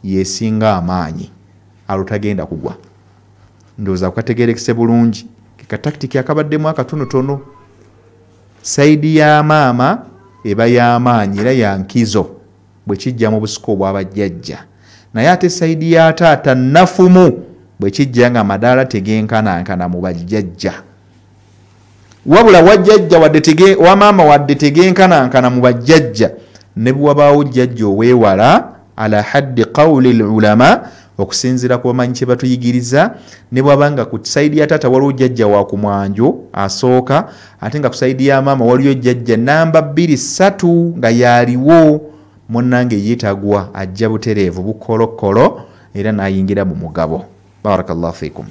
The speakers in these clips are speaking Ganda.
Yesinga amaanyi, alutagenda kugwa. Ndowooza kukategerekese bulungi ka tactic akabaddemu akatonotono. Side ya maama eba y'amaanyi era ya nkizo bwe kijja mu busika obw'abajjajja, naye ate side ya taata nafumu bwe kijja nga amadaala tegenkanankana mu bajjajja. Wabula wajjajja wadde wa maama wadde tegenkanankana mu bajjajja, ne bwe wabaawo jjajja oweewala ala haddi qawli lulama, okusinziira ku bamanyi kye batuyigiriza, ne bw'aba nga ku side ya taata waliwo jjajja wa ku mwanjo asooka, ate nga ku side ya maama waliyo jjajja namba 2 3 nga yaliwo, munnange yeetagwa ajja butereevu bukolokolo era n'ayingira mu mugabo. Barakallahu fikum.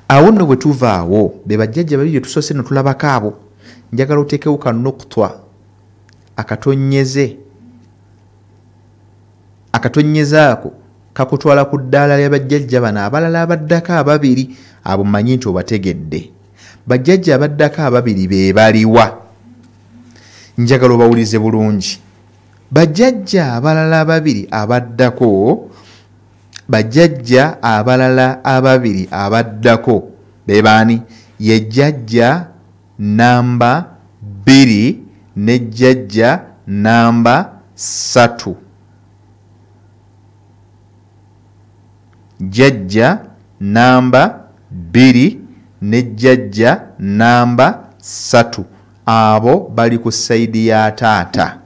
Awo nno bwe tuvaawo be bajjajja babiri tusoose ne tulabako abo, njagala oteekewo ka nukutwa akatonyeze. Akatonyeze ako kakutwala ku ddaala lya bajjajja bano abalala abaddako ababiri. Abo mmanyi nti obategedde. Bajjajja abaddako ababiri be baliwa? Njagala obawulize bulungi. Bajjajja abalala ababiri abaddako, bajjajja abalala ababiri abaddako be baani? Ye jjajja namba 2 ne jjajja namba 3. Jjajja namba 2 ne jjajja namba 3, abo bali ku side ya taata.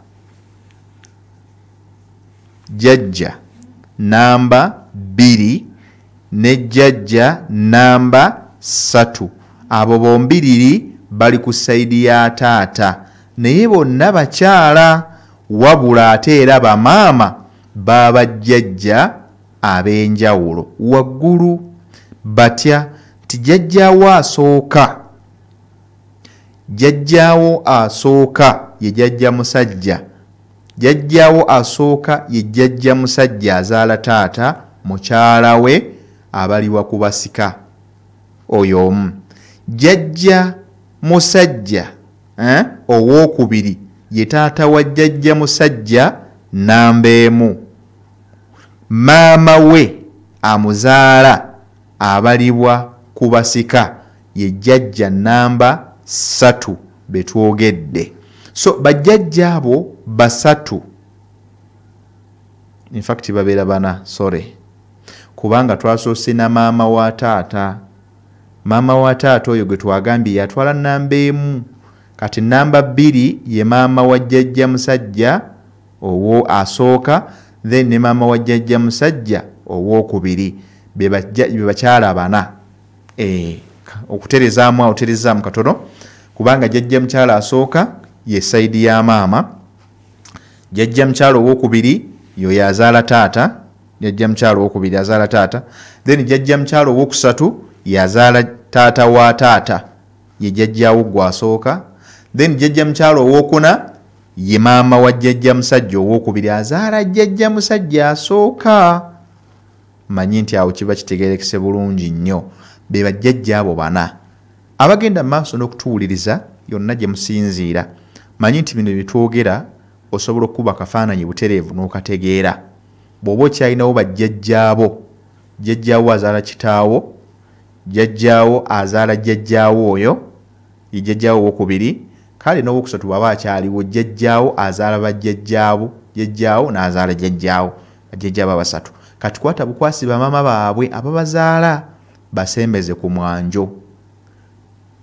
Jjajja namba 2 ne jjajja namba 3, abo bombiriri bali ku side ya taata, naye bonna bakyala, wabula ate era bamaama babajjajja ab'enjawulo. Waggulu batya nti jjajjaawo asooka, jjajjaawo asooka ye jjajja musajja, jjajjaawo asooka ye jjajja musajja azaala taata mukyala we abaliwa ku basika, oyo omu. Jjajja musajja owookubiri ye taata wa jjajja musajja namba 1, maama we amuzaala abalibwa ku basika ye jjajja namba 3 betwogedde. So bajjajja abo basatu, in fact babeera bana, sorry, kubanga twasoose na maama wa taata. Maama wa taata oyo gwe twagambye yatwala namba 1, kati namba 2 ye maama wa jjajja musajja owo asooka, then ne maama wa jjajja musajja owookubiri, be bakyala bana. Okuterezaamu awo terezaamu katono, kubanga jjajja mukyala asooka ye side ya maama, jjajja mukyala owookubiri yoyo azaala taata, jjajja mukyala owookubiri azaala taata, then jjajja mukyala owookusatu yazaala taata wa taata, ye jjajjaawo gwe asooka, then jjajja mukyala owookuna ye maama wa jjajja musajja owookubiri azaala jjajja musajja asooka. Manyi nti awo kiba kitegerekese bulungi nnyo. Be bajjajja abo bana abagenda mu maaso n'okutuwuliriza yonna gye musinziira. Manyi nti bino byetwogera osobola okukuba akafaananyi butereevu n'okategeera. Bw'oba okyalinawo bajjajjaabo, jjajjaawo azaala kitaawo, jjajjaawo azaala jjajjaawo oyo ye jjajjaawo owookubiri, kale n'owookusatu bw'aba akyaliwo jjajjaawo azaala bajjajjaabo, jjajjaawo n'azaala jjajjaawo, bajjajjaabo abasatu. Kati kwata bukwasi bamaama baabwe ababazaala basembeze ku mwanjo.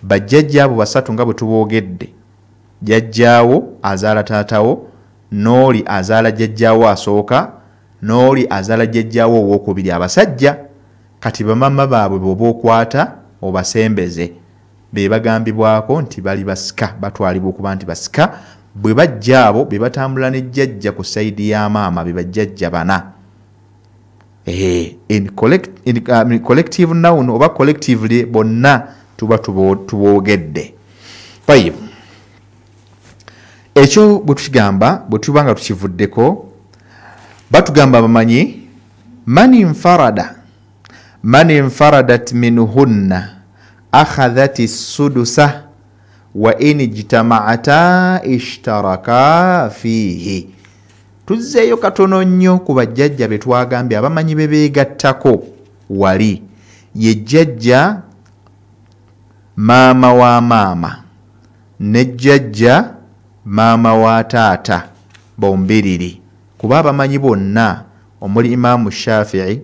Bajjajjaabo basatu nga bwe tuboogedde, jjajjaawo azaala taatawo, n'oli azaala jjajjaawo asooka, n'oli azaala jjajjaawo owookubiri, abasajja. Kati bamaama baabwe bw'oba okwata obasembeze, be bagambibwako nti bali basika, batwalibwa okuba nti basika. Bwe bajja abo be batambula ne jjajja ku side ya maama, be bajjajja bana. In collective noun oba collectively bonna tuba tuboogedde. Tayib, ekyo bwe tukigamba, bwe tuba nga tukivuddeko, batugamba bamanyi man infarada, man infaradat minhunna akhadhat sudusa wa in ijtama'ata ishtaraka fihi. Tuzzeeyo katono nnyo ku bajjajja be twagambye abamanyi be beegattako wali. Ye jjajja maama wa maama ne jjajja maama wa taata bombiriri, kuba abamanyi bonna omuli Imaamu Shafii,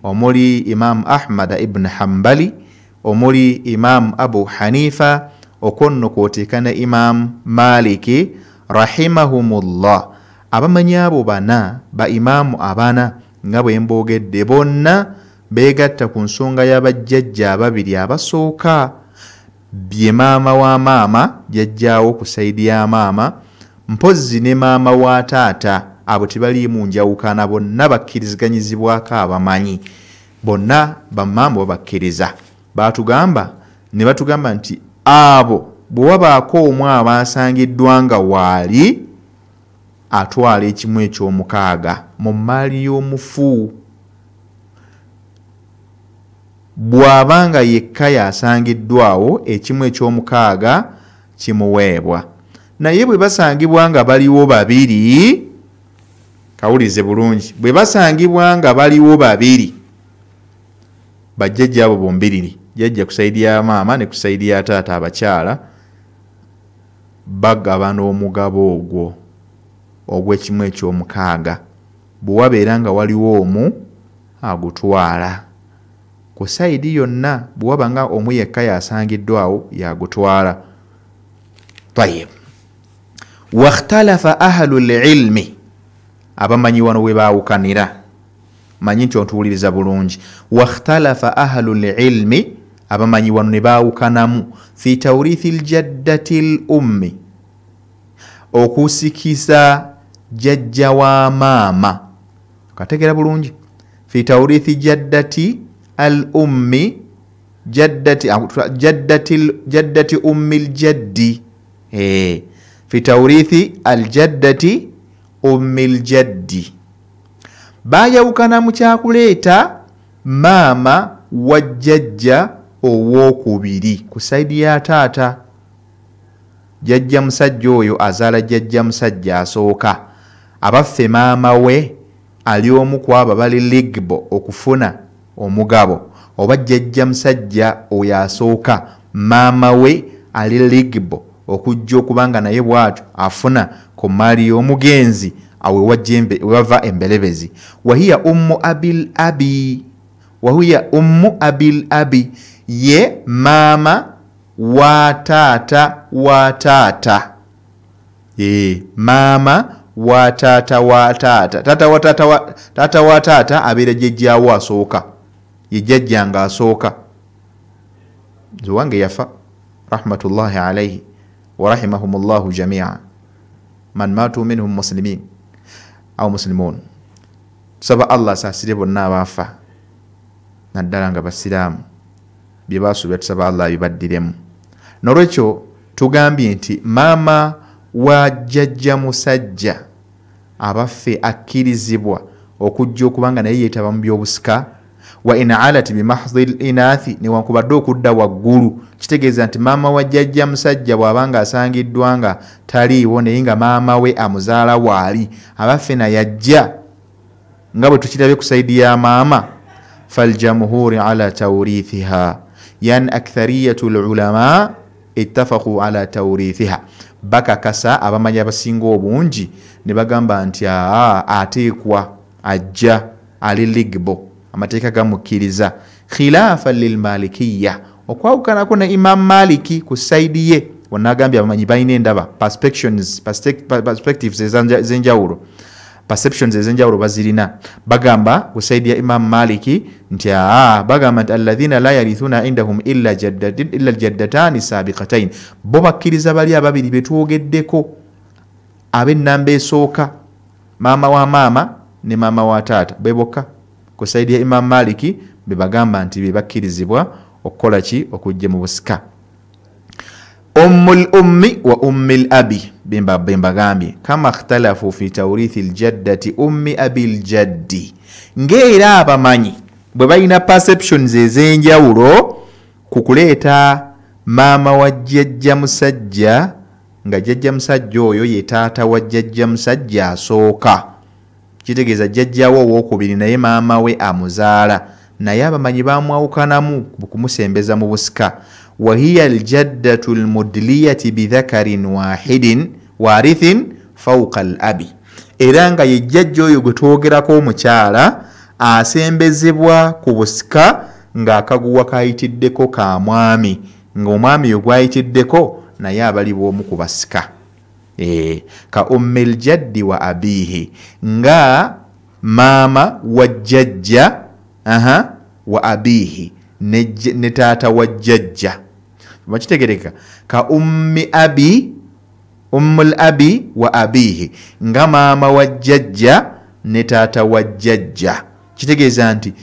omuli Imaamu Ahmada ibn Hambali, omuli Imaamu Abu Hanifa, okwo nno kw'oteeka ne Imaamu Maliki rahimahumullah. Abamanyi abo bana, ba imaamu abana nga bwe mboogedde, bonna beegatta ku nsonga y'abajjajja ababiri abasooka, bye maama wa maama jjajjaawo ku sayidi ya maama, mpozzi ne maama wa taata. Abo tebaliimu njawukana, bonna bakkiriziganyizibwako abamanyi, bonna bamaama babakkiriza. Baatugamba ne batugamba nti abo bwe wabaako omu aba asangiddwa nga waali, atwala ekimu eky'omukaaga mu mmaali y'omufu. Bw'aba nga yekka yasangiddwawo, ekimu eky'omukaaga kimuweebwa. Naye bwe basangibwa nga baliwo babiri, kawulize bulungi, bwe basangibwa nga baliwo babiri, bajjajja abo bombiriri, jjajja ku sayidi ya maama ne ku sayidi ya taata abakyala, bagabana omugabo ogwo ogw'ekimu eky'omukaaga. Bwe wabeera nga waliwo omu agutwala ku sayidi yonna, bwe waba nga omu yekka yasangiddwawo yagutwala. Tayib, wakhtalafa ahlul ilmi, abamanyi wano we baawukanira, manyi nti ontuwuliriza bulungi. Wakhtalafa ahlul ilmi, abamanyi wano ne baawukanamu fi tawrithi ljaddati l ummi, okusikiza jjajja wa maama. Kategeera bulungi, fi tawrithi jaddati al ummi, jaddati jaddati ummi ljaddi, fi tawrithi al jaddati ummi ljaddi. Baayawukana mu kyakuleeta maama wa jjajja owookubiri ku sayidi ya taata. Jjajja musajja oyo azaala jjajja musajja asooka, abaffe maama we ali omu ku abo bali ligbo okufuna omugabo, oba jjajja musajja oyo asooka maama we ali ligbo okujja okubanga naye bw'atyo afuna ku mmaali y'omugenzi, awo wewava emberebezi. Wahiya ummu abil abi, wahiya ummu abil abi, ye maama wa taata wa taata, maama wa taata wa taata, taata wa taata wa taata wa taata abeera jjajjaawo asooka, ye jjajjanga asooka. Nze wange yafa rahmatullahi alaihi wa rahimahumullahu jamia man matu minhum muslimin au muslimun. Tusaba Allah asaasire bonna abaafa naddala nga basiraamu, bye baasuubira tusaba Allah bibaddiremu. Nolwekyo tugambye nti maama wa jjajja musajja abaffe akkirizibwa okujja okubanga naye yeetaba mu by'obusika. Wa in alat bimahdhi linathi, newankubadde okudda waggulu, kitegeeza nti maama wa jjajja musajja bw'abanga asangiddwa nga taliiwo naye nga maama we amuzaala waali, abaffe naye ajja nga bwe tukirabye ku sayidi ya maama. Faljamhuri ala tawrithiha, yani akthariyatu lulama ittafaqu ala tawrithiha, bakakasa abamanyi abasinga obungi ne bagamba nti ateekwa ajja ali ligbo, amateeka gamukkiriza. Khilafa lilmalikiya, okwawukanako ne Imam Maliki ku sayidi ye. Wonagambye abamanyi balina endaba, perspectives ez'enjawulo, perceptions ez'enjawulo bazirina. Bagamba ku sayidi ya Imam Maliki nti bagamba nti alladhina la yarithuna indahum illa aljaddatani sabiqatain, bo bakkiriza bali ababiri betwogeddeko ab'ennamba esooka, maama wa maama ne maama wa taata, be bokka ku sayidi ya Imam Maliki be bagamba nti be bakkirizibwa okukola ki, okujja mu busika. Ummul ummi wa ummil abi, bembagambye kama ikhtalafu fi tawrithi aljaddati ummi abil jaddi, ng'era abamanyi bwe balina perceptions ez'enjawulo ku kuleeta maama wa jjajja musajja nga jjajja musajja oyo ye taata wa jjajja musajja asooka. Kitegeeza jjajjawo owokubiri naye maama we amuzaala, naye abamanyi bamwawukanamu kumusembeza mu busika. Wahiya aljaddatu lmudliyati bidhakarin wahidin warithin fauqa al abi, era nga ye jjajja oyo gwe twogerako omukyala asembezebwa ku busika ng'akaguwa kayitiddeko ka mwami, ng'omwami oyo gwayitiddeko naye abalibwa omu ku basika. Ka ummil jaddi wa abiihi, nga maama wa jjajja wa abiihi, ne taata wa jjajja. Bakitegereka ka ummi abi, ummul abi wa abiihi, nga maama wa jjajja ne taata wa jjajja. Kitegeeza nti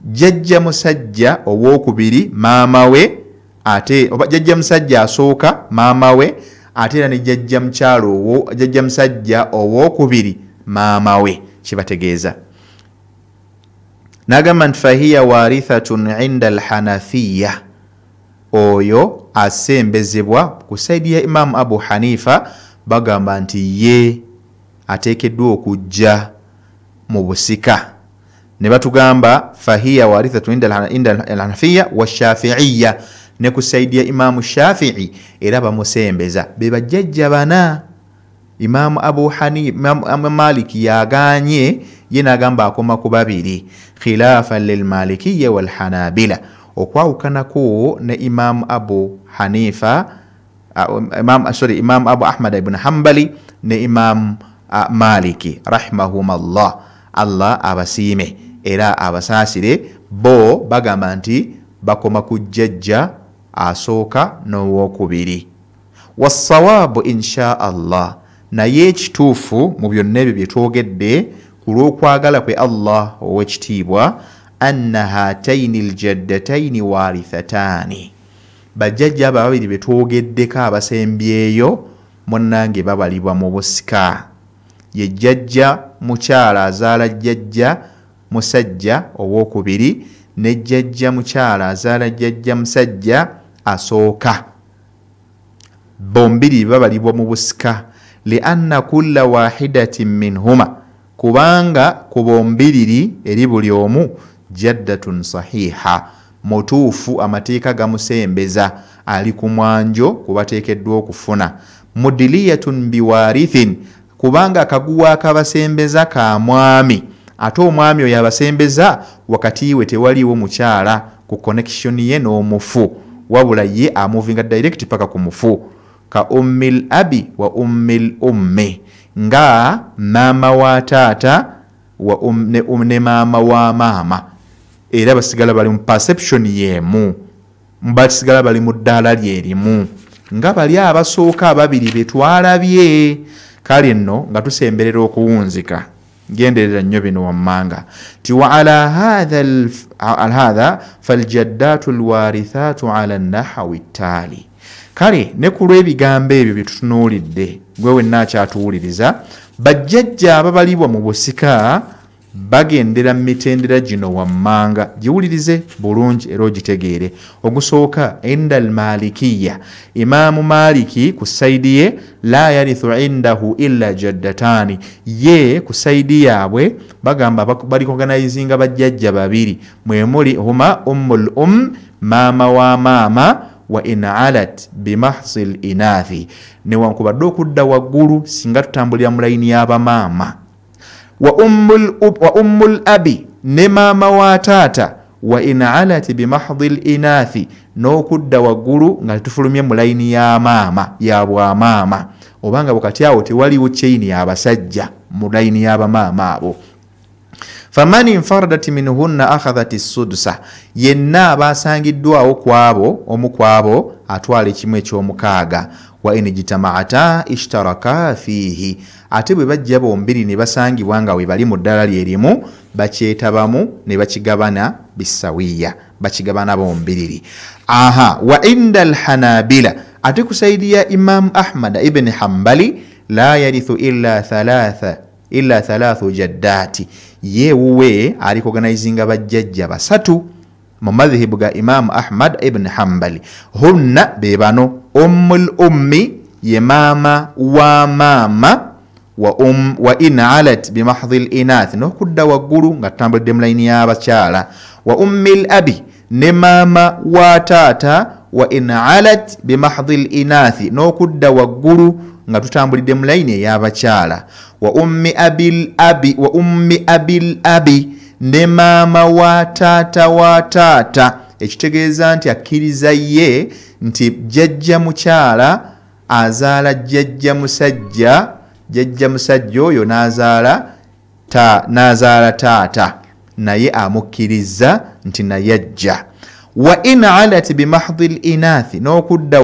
jjajja musajja owokubiri maama we, ate oba jjajja musajja asooka maama we, ate era ne jjajja mukyalo jjajja musajja owokubiri maama we. Kibategeeza n'agamba nti fahiya warithatun inda alhanafiya, oyo asembezebwa ku saidi ya Imamu Abu Hanifa, bagamba nti ye ateekeddwa okujja mu busika. Ne batugamba fahiya warithatun inda alhanafiya washafiiya, ne ku saidi ya Imamu Shafii era bamusembeza. Be bajjajja bana. Imamu Abu Hanifa, Imamu Maliki yaganye ye n'agamba akoma ku babiri, khilafan lilmalikiya walhanabila, okwawukanako ne Imamu Abu Hanifa, Imamu Abu Ahmad ibn Hanbali ne Imamu Maliki rahimahumallah, Allah abasiime era abasaasire. Bo bagamba nti bakoma ku jjajja asooka n'owokubiri. Wassawaabu insha Allah, naye ekituufu mu byonna ebyo bye twogedde ku lw'okwagala kwe Allah ow'ekitiibwa, anna hataini aljaddataini warithataani, bajjajja abo ababiri be twogeddeko abasembyeyo munnange babalibwa mu busika. Ye jjajja mukyala azaala jjajja musajja owokubiri, ne jjajja mukyala azaala jjajja musajja asooka, bombiri babalibwa mu busika. Lianna kulla wahidatin minhuma, kubanga ku bombiriri eri buli omu jaddatun sahiha, mutuufu, amateeka gamusembeza, ali ku mwanjo kubateekeddwa okufuna. Mudiliyatun biwarithin, kubanga akaguwa akabasembeza ka mwami, ate omwami oyo abasembeza wakati we tewaliwo mukyala ku connection ye n'omufu, wabula ye amovinga direct paka ku mufu. Ka ummil abi wa ummil ummi, nga maama wa taata wa ne maama wa maama, era basigala bali mu perception yemu, basigala bali mu ddaala lyerimu nga bali abasooka ababiri betwalabye. Kale nno nga tusemberera okuwunzika, genderera nnyo bino wammanga ti wa ala hadha faljaddatu alwarithatu ala nahawi ttaali. Kale ne ku lw'ebigambo ebyo bye tutunuulidde, gwe wenna akyatuwuliriza, bajjajja ababalibwa mu busika bagendera mu mitendera gino wammanga. Giwulirize bulungi era ogitegeere. Ogusooka, inda almalikiya, Imaamu Maliki ku saidi ye la yarithu indahu illa jaddataani, ye ku saidi yaabwe bagamba balikoganizinga bajjajja babiri, mwemuli huma ummul maama wa maama, wa in alat bimahsil inathi, newankubadde okudda waggulu singa tutambulira mu layini y'abamaama. Wa ummul abi, ne maama wa taata, wa in alat bimahdil inathi, n'okudda waggulu nga tetufulumye mu layini ya maama ya bwamaama, obanga wakati awo tewaliwo chain y'abasajja mu layini y'abamaama abo. Faman infaradat minhunna akhadhat as-sudsa, yenna abasangiddwawo kwabo omu kwabo atwala ekimu ekyomukaaga. Wa in jitama'ata ishtaraka fihi, ate bwe bajja bombiri ne basangibwa nga we bali mu ddala lyerimu, bakyetabamu ne bakigabana bisawiya, bakigabana bombiriri. Aha, wa inda alhanabila, ate ku saidi ya Imam Ahmad ibn Hanbali, la yarithu illa thalathu jaddati, ye wuwe alikoganizinga bajjajja basatu mu madhhibu ga Imam Ahmad ibn Hanbali. Hunna be bano: ummul ummi, ye maama wa maama, Wa in alat bimahdhi linathi, n'okudda waggulu nga tutambulidde mu layini y'abakyala. Wa ummi l abi, ne maama wa taata. Wa in alat bimahdhi linathi, n'okudda waggulu nga tutambulidde mu layini ey'abakyala. Wa ummi abil abi, wa ummi abil abi, ne maama wa taata wa taata. Ekitegeeza nti akkiriza ye nti jjajja mukyala azaala jjajja musajja, jjajja musajja oyo n'azaala taata, naye amukkiriza nti naye ajja. Wa in alat bimahdhi linathi, n'okudda